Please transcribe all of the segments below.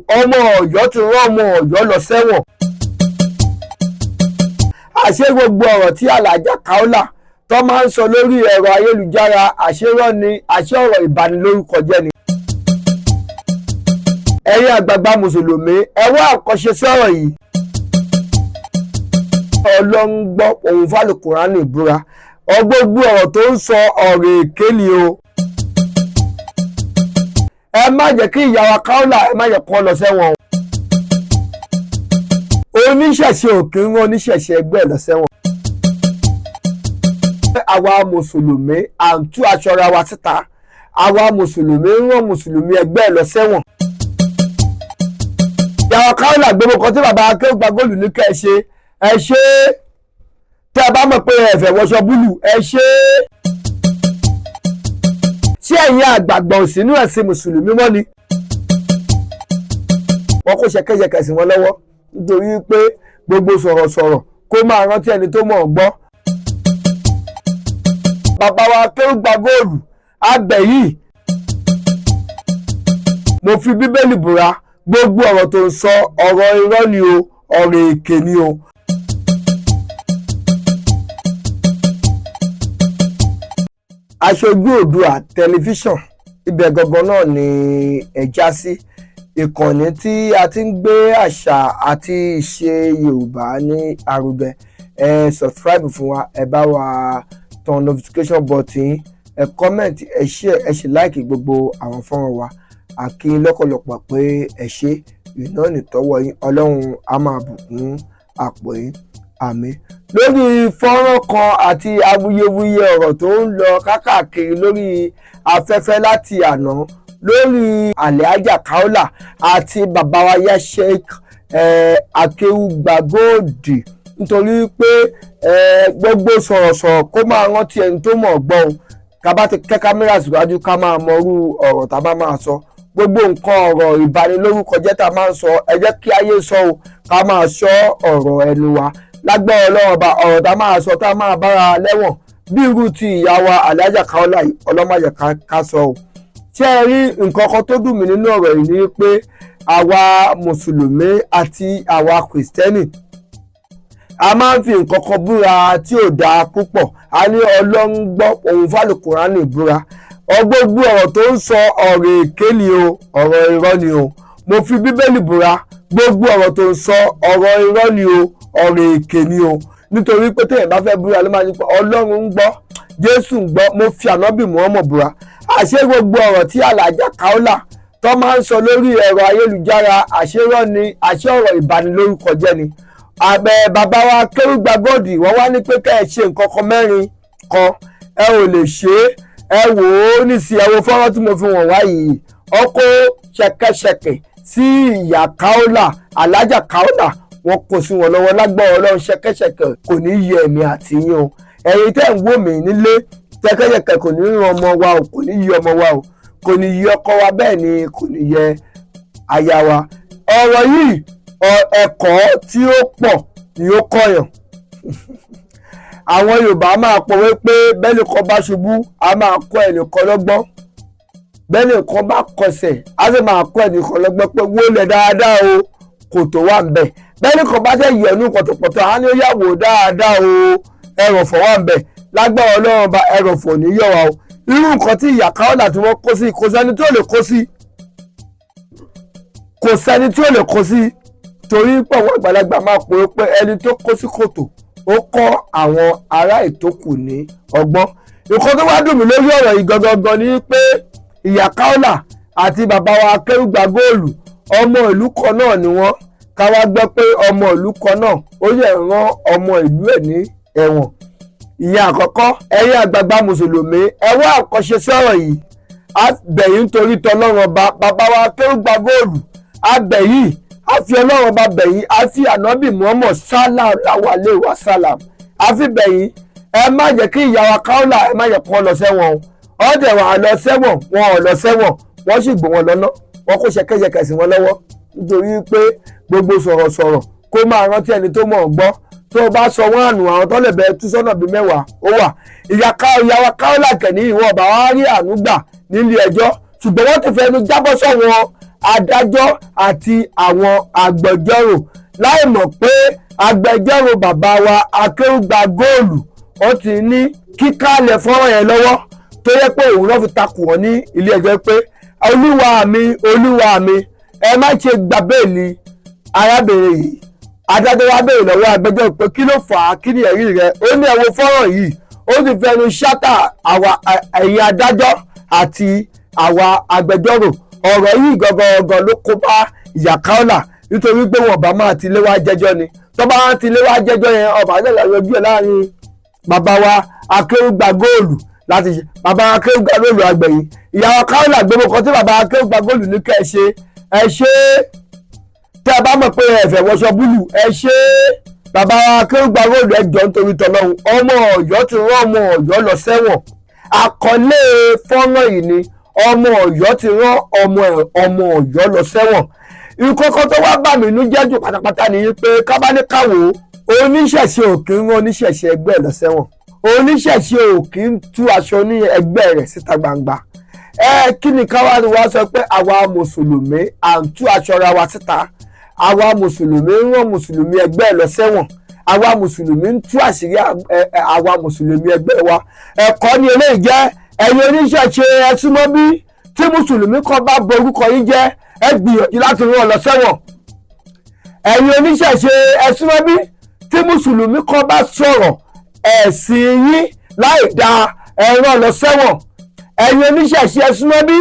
Ọmọ Ọ̀yọ́ ti rán ọmọ Ọ̀yọ́ lọ sẹ́wọ̀n. Àṣé gbogbo ọ̀rọ̀ tí Alhaja Kaola tó máa ń sọ lórí ẹ̀rọ ayélujára, àṣerọ́ ni, àṣé ọ̀rọ̀ ìbanilórúkọjẹ́ ni. Ẹ̀yin àgbààgbà mùsùlùmí, ẹ wá àkọ́ṣe sọ̀rọ̀ yìí. Ọlọ́run gbọ́, òun fàlùkùránì búra, ọgbógbó ọ̀rọ̀ tó ń sọ, ọ̀rọ̀ èké ni o. Ẹ má jẹ́ kí ìyàwó Kaola, ẹ má jẹ́ kó lọ sẹ́wọ̀n o. Oníṣẹ̀ṣe ò kí ń rán oníṣẹ̀ṣe ẹgbẹ́ ẹ̀ lọ sẹ́wọ̀n. Àwa mùsùlùmí à ń tú aṣọ ra wa síta, àwa mùsùlùmí ń rán mùsùlùmí ẹgbẹ́ ẹ̀ lọ sẹ́wọ̀n. Ìyàwó Kaola, gbogbo kan tí bàbá akéwùgbà góòlù ní kẹ́ ẹ ṣe, ẹ ṣe é. Tẹ́ ẹ bá mọ̀ pé ẹ fẹ́ wọṣọ búlù, ẹ ṣe é. Ṣé ẹ̀yin àgbààgbà ò sínú ẹ̀sìn mùsùlùmí mọ́ ni? Wọ́n kó ṣẹ̀kẹ̀ṣẹ̀kẹ̀ sí wọn lọ́wọ́ nítorí pé gbogbo sọ̀rọ̀sọ̀rọ̀ kó máa rántí ẹni tó mọ̀ ọ́ gbọ́. Bàbá wa akéwùgbà góòlù, abẹ yìí, mo fi Bíbélì búra, gbogbo ọ̀rọ̀ tó ń sọ, ọ̀rọ̀ irọ́ ni o, ọ̀rọ̀ èké ni o. Aṣojú Oòduà Tẹlifíṣàn, ibẹ̀ gangan náà ni ẹ já sí, ìkànnì tí a ti ń gbé àṣà àti ìṣe Yorùbá ní arugẹ. Ẹ subscribe fún wa, ẹ bá wa tan notification button, ẹ comment, ẹ share, ẹ sì like gbogbo àwọn fọ́nrán wa. Àkí lọ́pọ̀lọpọ̀ pé ẹ ṣe iná nìtọ́wọ́ yín. Ọlọ́run á máa bùkún àpò yín, àmín. Lórí fọ́nrán kan àti awuyewuye ọ̀rọ̀ tó ń lọ kákàkiri lórí afẹ́fẹ́ láti àná lórí Alhaja Kaola àti bàbá wa ya Sheikh Akéwùgbàgòdì, nítorí pé gbogbo sọ̀rọ̀sọ̀rọ̀ kó máa rántí ẹni tó mọ̀ gbọ́ o. Ká bá ti kẹ́ kámẹ́rà síwájú, ká máa mọrú ọ̀rọ̀ tá a bá máa sọ. Gbogbo nǹkan ọ̀rọ̀ ìbanilórúkọjẹ́ tá a máa ń sọ, ẹ jẹ́ kí ayé sọ o, ká máa sọ ọ̀rọ̀ ẹnu wa. Lágbára Ọlọ́run Ọba, ọ̀rọ̀ tá a máa sọ tá a máa bára lẹ́wọ̀n bí irú ti ìyá wa Alhaja Kaola yìí, ọlọ́mọdé ká sọ o. Ṣé ẹ rí nǹkan kan tó dùn mí nínú ọ̀rọ̀ yìí ni pé àwa mùsùlùmí àti àwa kìrìsìtẹ́nì, a máa ń fi nǹkan kan búra tí ò dáa púpọ̀. A ní Ọlọ́run gbọ́, òun fàlùkùránì búra, ọgbógbó ọ̀rọ̀ tó ń sọ, ọ̀rọ̀ èké ni o, ọ̀rọ̀ irọ́ ni o. Mo fi Bíbélì búra, gbogbo ọ̀rọ̀ tó ń sọ, ọ̀rọ̀ irọ́ ni o, ọ̀rọ̀ èké ni o. Nítorí pé téèyàn bá fẹ́ búra ló máa ní pé Ọlọ́run ń gbọ́, Jésù ń gbọ́, mo fi ànábì Muhammad búra. Àṣé gbogbo ọ̀rọ̀ tí Alhaja Kaola tó máa ń sọ lórí ẹ̀rọ ayélujára, àṣerọ́ ni, àṣé ọ̀rọ̀ ìbanilórúkọjẹ́ ni. Àbẹ bàbá wa Kérúgbà Gọ́ọ̀dì, wọ́n wá ní pé kẹ́ ẹ ṣe nǹkan kan mẹ́rin kan, ẹ ò lè ṣe é. Ẹ wò ó nísìnyí, ẹ wo fọ́nrán tí mo fi wọ̀n wá yìí. Ọkọ̀ ṣẹ̀kẹ̀ṣẹ̀kẹ̀ sí ìyá Kaola, Alhaja Kaola, wọn kò sí wọn lọ́wọ́. Lágbára Ọlọ́run, ṣẹ̀kẹ̀ṣẹ̀kẹ̀ kò ní yẹ ẹ̀mí àti yín o. Ẹ̀yin tẹ́ ń wò mí nílé, ṣẹ̀kẹ̀ṣẹ̀kẹ̀ kò ní ràn ọmọ wa o, kò ní yẹ ọmọ wa o, kò ní yẹ ọkọ wa, bẹ́ẹ̀ ni kò ní yẹ aya wa. Ọ̀rọ̀ yìí, ẹ̀kọ́ tí ó pọ̀ ni ó kọ̀yàn. Àwọn Yorùbá máa pọ̀wé pé bẹ́ẹ̀ kan bá ṣubú, a máa kọ́ ẹnìkan lọ́gbọ́n, bẹ́ẹ̀ nìkan bá kọsẹ̀, á sì máa kọ́ ẹnìkan lọ́gbọ́n pé wólẹ̀ dáadáa o, kò tó wà ń bẹ̀. Bẹ́ẹ̀ nìkan bá tẹ̀ yẹ̀nu pọ̀tọ̀pọ̀tọ̀, á ní ó yà wò dáadáa o, ẹrọ̀fọ̀ wà ń bẹ̀. Lágbára Ọlọ́run bá, ẹrọ̀fọ̀ ní yọ̀ wá o. Irú nǹkan tí ìyá Kaola tí wọ́n kó sí, kò sẹ́ni tí ò lè kó sí, kò sẹ́ni tí ò lè kó sí, torí pé àwọn àgbàlagbà máa pè é pé ẹni tó kó sí kòtò, ó kọ́ àwọn ará ìtókù ní ọgbọ́n. Nǹkan tó wá dùn mí lórí ọ̀rọ̀ yìí gangan ni pé ìyá Kaola àti bàbá wa Akérúgba Góòlù, ọmọ ìlú kan náà ni wọ́n. Ká wá gbọ́ pé ọmọ ìlú kan náà ó yẹ rán ọmọ ìlú ẹ̀ ní ẹ̀wọ̀n, ìyẹn àkọ́kọ́. Ẹ̀yin àgbààgbà mùsùlùmí, ẹ wá àkọ́ṣe sọ̀rọ̀ yìí. A bẹ̀ yín nítorí tọlọ́run Ọba. Bàbá wa Akérúgba Góòlù, a bẹ̀ yìí, a fi Ọlọ́run Ọba bẹ̀ yín, a fi ànábì Muhammad sallallahu alaihi wasallam, a fi bẹ̀ yín, ẹ má jẹ́ kí ìyá wa Kaola, ẹ má jẹ́ kó lọ sẹ́wọ̀n o. Ọ̀dẹ̀ wà lọ sẹ́wọ̀n, wọn ò lọ sẹ́wọ̀n, wọ́n sì gbé wọn lọ́nà, wọ́n kó ṣẹ̀kẹ̀ṣẹ̀kẹ̀ sí wọn lọ́wọ́, nítorí pé gbogbo sọ̀rọ̀sọ̀rọ̀ kó máa rántí ẹni tó mọ̀ ọ́ gbọ́. Tó o bá sọ wọ́n àánú, àwọn tó lè bẹ tú sọ́nà bíi 10 ó wà. Ìyá wa Kaola kẹ̀ní, ìwọ̀n ọ̀bà wa rí àánú gbà nílé ẹjọ́, ṣùgbọ́n wọ́n ti fẹnu jábọ́ sọ̀wọ́n. Adájọ́ àti àwọn agbẹjọ́rò, láì mọ̀ pé agbẹjọ́rò bàbá wa Akéwùgbà Góòlù, ó ti ní kíkálẹ̀ fọ́nrán yẹn lọ́wọ́, tó yẹ pé òun náà fi takò wọ́n ní ilé ẹjọ́ pé, "Olúwa mi, olúwa mi, ẹ má ṣe gba béèlì arábìnrin yìí." Adájọ́ wa béèrè lọ́wọ́ agbẹjọ́rò pé, "Kí ló fà á? Kí ni ẹ̀rí rẹ̀?" Ó ní, "Ẹ wo fọ́nrán yìí." Ó sì fẹnu ṣátà àwa ẹ̀yin adájọ́ àti àwa agbẹjọ́rò. Ọ̀rọ̀ yìí gangan ló kó bá ìyá Kaola, nítorí pé wọn bá máa ti lé wá jẹ́jọ́ ni. Tó bá ti lé wá jẹ́jọ́ yẹn, ọba àjẹlẹ yọjú ẹ̀ láàrin bàbá wa Akéwùgbà Góòlù láti ṣe bàbá Akéwùgbà Góòlù àgbẹ̀yìn. Ìyàwó Kaola, gbogbo kan tí bàbá Akéwùgbà Góòlù ní kẹ́ ẹ ṣe, ẹ ṣe é. Tẹ́ ẹ bá mọ̀ pé ẹ fẹ́ wọṣọ búlù, ẹ ṣe é. Bàbá Akéwùgbà Góòlù, ẹ jọ̀ọ́, nítorí tọ́lọ́hún, ọmọ Ọ̀yọ́ ti rán ọmọ Ọ̀yọ́ lọ sẹ́wọ̀n. Àkọlé fọ́nrán yìí ni "Ọmọ Ọ̀yọ́ ti rán ọmọ Ọ̀yọ́ lọ sẹ́wọ̀n". Ìkọ́kọ́ tó wá bà mí inú jẹ́ jù pátápátá ni pé kábáníkàwò, oníṣẹ̀ṣe ò kí ń rán oníṣẹ̀ṣe ẹgbẹ́ ẹ̀ lọ sẹ́wọ̀n. Oníṣẹ̀ṣe ò kí ń tú aṣọ ní ẹgbẹ́ rẹ̀ síta gbangba. Ẹ kí ni káwá ni wá sọ pé àwa mùsùlùmí à ń tú aṣọ ra wa síta, àwa mùsùlùmí ń rán mùsùlùmí ẹgbẹ́ ẹ̀ lọ sẹ́wọ̀n, àwa mùsùlùmí ń tú àṣírí àwa mùsùlùmí ẹgbẹ́ wa? Ẹ̀kọ́ ni eléyìí jẹ́. Ẹ̀yin oníṣẹ̀ṣe, ẹ súnmọ́ bí. Tí mùsùlùmí kan bá borúkọ yín jẹ́, ẹ gbìyànjú láti rán ọ lọ sẹ́wọ̀n. Ẹ̀yin oníṣẹ̀ṣe, ẹ súnmọ́ bí. Tí mùsùlùmí kan bá sọ̀rọ̀ ẹ̀sìn yín láì dáa, ẹ rán lọ sẹ́wọ̀n. Ẹ̀yin oníṣẹ̀ṣe, ẹ súnmọ́ bí.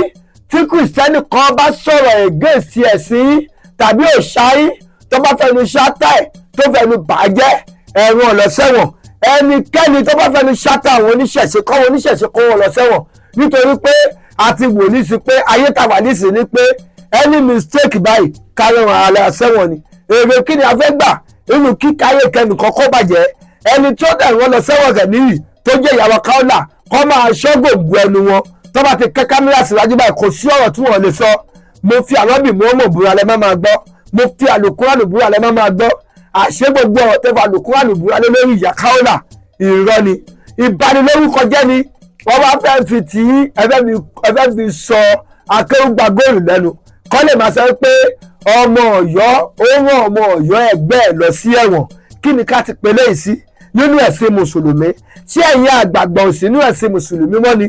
Tí kìrìsìtẹ́nì kan bá sọ̀rọ̀ against ẹ̀sìn yín tàbí òòṣà yín, tó bá fẹnu ṣátà ẹ̀, tó fẹnu bàjẹ́, ẹ rán lọ sẹ́wọ̀n. Ẹnikẹ́ni tó bá fẹnu ṣátà àwọn oníṣẹ̀ṣe kọ́, àwọn oníṣẹ̀ṣe kó wọn lọ sẹ́wọ̀n, nítorí pé a ti wò ní sí pé ayé tàwa nísìn ní pé any mistake báyìí, kárí wọn ara sẹ́wọ̀n ni. Èrè kí ni a fẹ́ gbà nínú kíkáyé kẹnìkan kó bàjẹ́? Ẹni tó dẹ̀ wọ́n lọ sẹ́wọ̀n rẹ̀ níyì, tó jẹ́ ìyàwó Kaola, kọ́ máa ṣọ́gògùn ẹnu wọn. Tó bá ti kẹ́ kámẹ́rà síwájú báyìí, kò sí ọ̀rọ̀ tí wọ́n lè sọ. "Mo fi àlọ́bì mọ́mọ́ búra" lẹ́ má máa gbọ́. "Mo fi àlùkùránì búra" lẹ́ má máa gbọ́. Àṣé gbogbo ọ̀rọ̀ tẹ́ fi àlùkùránì búra lé lórí ìyá Kaola, irọ́ ni, ìbanilórúkọ jẹ́ ni. Wọ́n bá fẹ́ fi tì í, ẹ fẹ́ fi sọ Akéwùgbà Góòlù lẹ́nu, kọ́ lè máa sọ pé ọmọ Ọ̀yọ́ ó rán ọmọ Ọ̀yọ́ ẹgbẹ́ ẹ̀ lọ sí ẹ̀wọ̀n. Kí ni ká ti pè léyìí sí nínú ẹ̀sìn mùsùlùmí? Ṣé ẹ̀yin àgbààgbà ò sí nínú ẹ̀sìn mùsùlùmí mọ́ ni?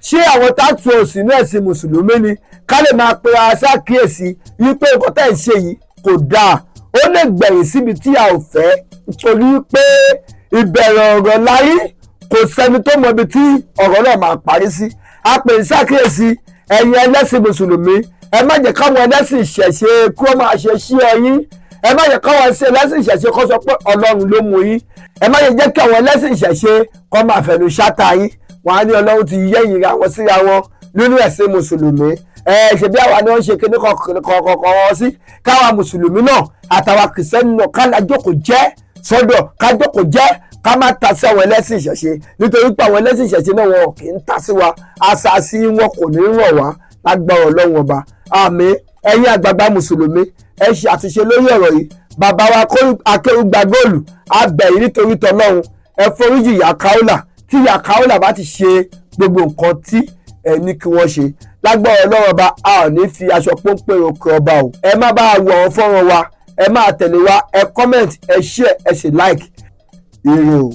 Ṣé àwọn táàtù ò sí nínú ẹ̀sìn mùsùlùmí ni? Ká lè máa pe ara ṣàkíyèsí wípé nǹkan tẹ́ ń ṣe yìí kò dáa, ó lè gbẹ̀yìn síbi tí a ò fẹ́, nítorí pé ìbẹ̀rẹ̀ ọ̀rọ̀ láyé, kò sẹ́ni tó mọ ibi tí ọ̀rọ̀ náà máa parí sí. A pè ń ṣàkíyèsí ẹ̀yin ẹlẹ́sìn mùsùlùmí, ẹ má jẹ́ káwọn ẹlẹ́sìn ìṣẹ̀ṣe kí wọ́n máa ṣe sí ọyín. Ẹ má jẹ́ káwọn ẹlẹ́sìn ìṣẹ̀ṣe kó sọ pé Ọlọ́run ló mú yín. Ẹ má jẹ́ kí àwọn ẹlẹ́sìn ìṣẹ̀ṣe kó máa fẹnu ṣáta yín. Wọ́n á ní Ọlọ́run ti yẹ́yìn ra wọn síra wọn nínú ẹ̀sìn mùsùlùmí. Ẹ ṣe bí àwa ni wọ́n ṣe kíní kọ̀ọ̀kan wọn sí. Káwa mùsùlùmí náà àtàwa kìrìsìtẹ́nì náà, ká jókòó jẹ́ sọ́dọ̀, ká jókòó jẹ́, ká má ta sí àwọn ẹlẹ́sìn ìṣẹ̀ṣe, nítorí pé àwọn ẹlẹ́sìn ìṣẹ̀ṣe náà, wọn kì í ta sí wa. Àṣàṣì wọn kò ní ràn wá lágbára Ọlọ́run Ọba. Àmín. Ẹ̀yin àgbààgbà mùsùlùmí, ẹ ṣe àtúnṣe lórí ọ̀rọ̀ yìí. Bàbá wa Akéwùgbà Góòlù, a bẹ̀ yín nítorí tọlọ́run, ẹ foríjì ìyá Kaola. Tí ìyá Kaola bá ti ṣe gbogbo nǹkan tí ẹ ní kí wọ́n ṣe, lágbára Ọlọ́run Ọba, a ò ní fi aṣọ pọ́npẹ́ oko ọba o. Ẹ má bá a wo àwọn fọ́nrán wa, ẹ máa tẹ̀lé wa, ẹ comment, ẹ share, ẹ sì like. Ire o.